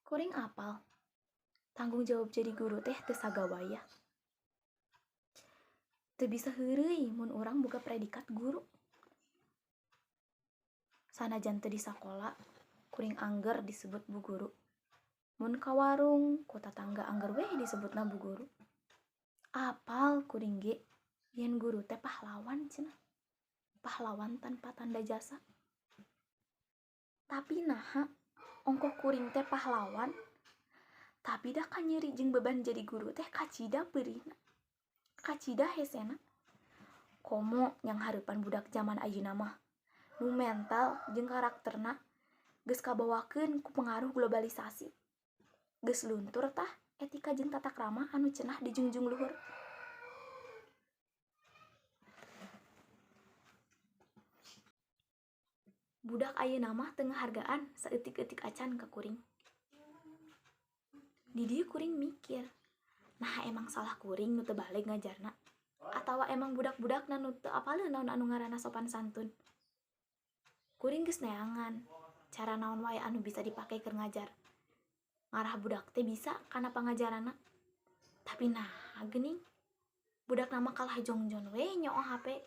Kuring apal tanggung jawab jadi guru teh teu sagawayah. Teu bisa heureuy mun urang boga predikat guru. Sanajan teu di sakola, kuring angger disebut bu guru. Mun ka warung, ku tatangga angger weh disebutna bu guru. Apal kuring ge yen guru teh pahlawan cenah. Pahlawan tanpa tanda jasa. Tapi naha ongkoh kuring teh pahlawan, tapi dah kanyeri jeung beban jadi guru teh kacida peurihna. Kacida hesena. Komo nyanghareupan budak zaman ayeuna mah nu mental jeung karakterna geus kabawakeun ku pengaruh globalisasi. Geus luntur tah etika jeung tata krama anu cenah dijunjung luhur. Budak ayeuna mah teu ngahargaan saeutik-eutik acan ka kuring. Di dieu kuring mikir, nah emang salah kuring nu teu baleg ngajarna atawa emang budak-budakna nu teu apaleun naon anu ngaranna sopan santun. Kuring geus neangan cara naon wae anu bisa dipake keur ngajar. Ngarah budak teh bisa kana pangajaranna. Tapi nah geuning budakna mah kalah jongjon we nyoo HP,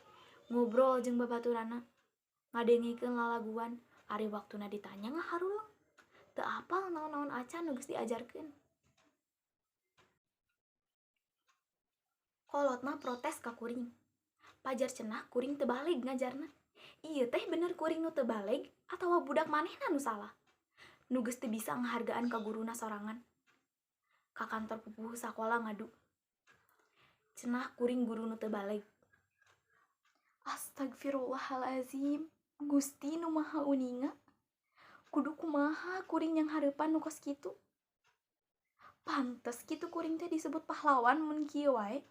ngobrol jeung babaturanna, ngadengikeun lalaguan, ari waktuna ditanya ngaharuleng. Teu apal naon-naon acan nu geus diajarkeun. Kolotna protes ka kuring. Pajar cenah kuring teu baleg ngajarna. Ieu teh bener kuring nu teu baleg atawa budak manehna nu salah. Nu geus teu bisa ngahargaan ka guruna sorangan. Ka kantor pupuhu sakola ngadu. Cenah kuring guru nu teu baleg. Astagfirullahalazim, Gusti nu Maha Uninga. Kudu kumaha kuring nyanghareupan nu kos kitu? Pantes kitu kuring teh disebut pahlawan mun kieu wae.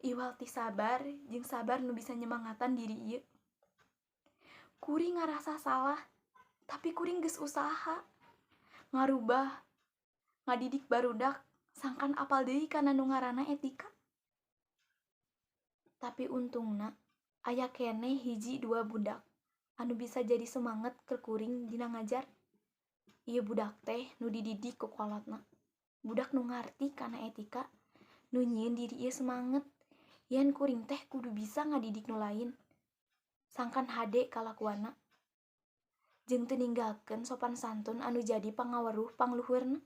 Iwal ti sabar jeung sabar nu bisa nyemangatan diri ieu. Kuring ngarasa salah, tapi kuring geus usaha ngarubah, ngadidik barudak sangkan apal deui kana nu ngaranna etika. Tapi untungna aya keneh hiji dua budak anu bisa jadi semangat keur kuring dina ngajar. Ieu budak teh nu dididik ku kolotna. Budak nu ngarti kana etika, nu nyieun diri ieu semangat yen kuring teh kudu bisa ngadidik nu lain. Sangkan hade kalakuanna. Jeung teu ninggalkeun sopan santun anu jadi pangaweruh pangluhurna.